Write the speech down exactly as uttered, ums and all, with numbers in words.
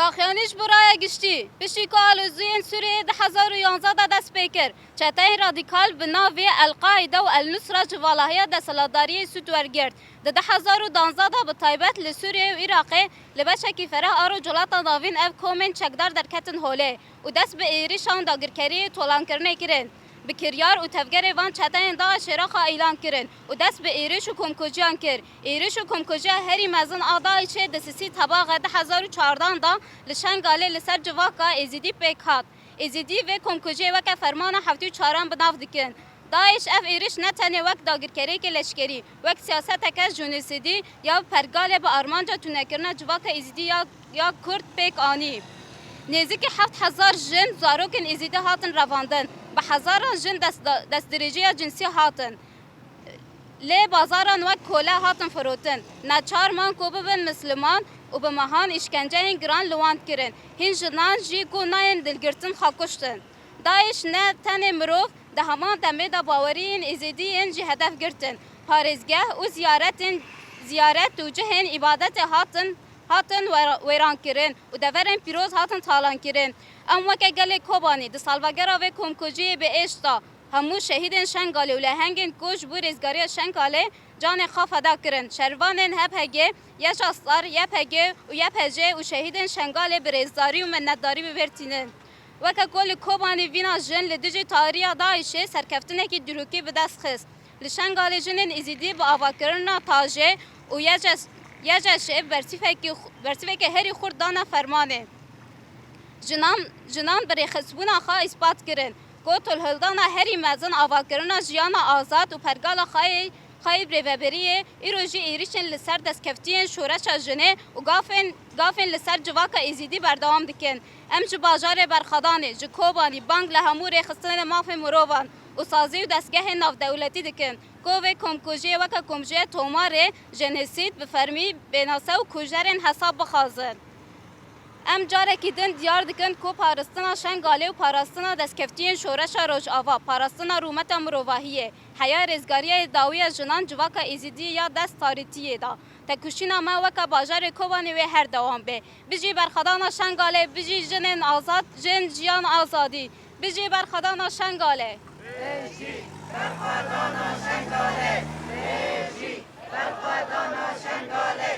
Daxuyanîş bo raya giştî. Piştî ku aloziyên Sûriyeyê di hezar û yanzdeh de dest pê kir, çeteyên radîkal bi navê El-Qaîde û El-Nusra ji valahiya desthilatdariyê sûd wergirt. Di du hezar û duwazdeh de bi taybet li Sûriye û Iraqê li beşekî fereh a Rojhilata Navîn ev komên çekdar derketin holê û dest bi êrişan dagirkeriyê û tolankirinê kirin. Bi kiryar û tevgerê van çeteyên DAIŞê re xwe îlan kirin û dest bi êriş û komkujiyan kir. Êriş û komkujiya herî mezin a DAIŞê di sisî Tebaxê du hezar û çardan de li Şengalê li ser civaka Êzidî pêk hat. Êzidî vê komkujiyê weke fermana heftê û çaran bi nav dikin. DAIŞ ev êriş ne tenê wek dagirkeriyeke leşkerî, wek siyaseteke jenosîdî ya pergalê bi armanca tunekirina civaka Êzidî ya, ya Kurd pêk anî. Nêzîkî heft hezar jin, zarokên Êzidî hatin revandin, bi hezaran jin dest, destdirêjiya cinsî hatin. Lê bazaran wek kole hatin firotin. Neçar man ku bibin misliman û bi mehan îşkenceyên giran li wan kirin. Hîn jinan jî ku nayên dilgirtin xwe kuştin. DAIŞ ne tenê mirov, di heman demê de baweriyên Êzidiyên jî hedef girtin. Parêzgeh û ziyaretên, ziyaret û cihên îbadetê hatin, hatin wêra-, wêrankirin û deverên pîroz hatin talankirin. Em weke gelê Kobanî di salvegera vê komkujiyê bi êş de hemû şehîdên Şengalê û lehengên ku ji bo rêzgariya Şengalê canê xwe feda kirin, şervanên H P G, YJA Star, Y P G û Y P J û şehîdên Şengalê bi rêzdarî û minnetdarî bi vêr tînin. Weke ku li Kobanî vîna jin li dijî tariya DAIŞê serkeftinekî dîrokî bi dest xist. Li Şengalê jinên Êzidî bi avakirina tajê û YJA, YJAŞê bersîfekî xu-, bersîfeke herî xurt dane fermanê. Jinan, jinan bi rêxistbûna xwe îspat kirin ku tolhildana herî mezin avakirina jiyana azad û pergala xwe yê, xwe yê birêveberiyê, îro jî êrişên li ser destkeftiyên şoreşa jinê û gafên, gafên li ser civaka Êzidî berdewam dikin. Em ji bajarê Berxadanê, ji Kobanî bang li hemû rêxistinên mafên mirovan û sazî û destgehên navdewletî dikin ku vê komkujiyê weke komjiyê tomarê jenosîd bi fermî bênase û kujerên hesab bixwazin. Em carekî din diyar dikin ku parastina Şengalê û parastina destkeftiyên şoreşa Rojava, parastina rûmeta mirovahiyê, heya rêzgariyê dawiya jinan civaka Êzidî ya dest tarîtiyê de. Tekoşîna me weke bajarê Kobanê wê her dewam be. Bijî berxwedana Şengalê, bijî jinên azad, jin, jiyan, azadî. Bijî berxwedana Şengalê. Bijî berxwedana Şengalê. Bijî berxwedana Şengalê.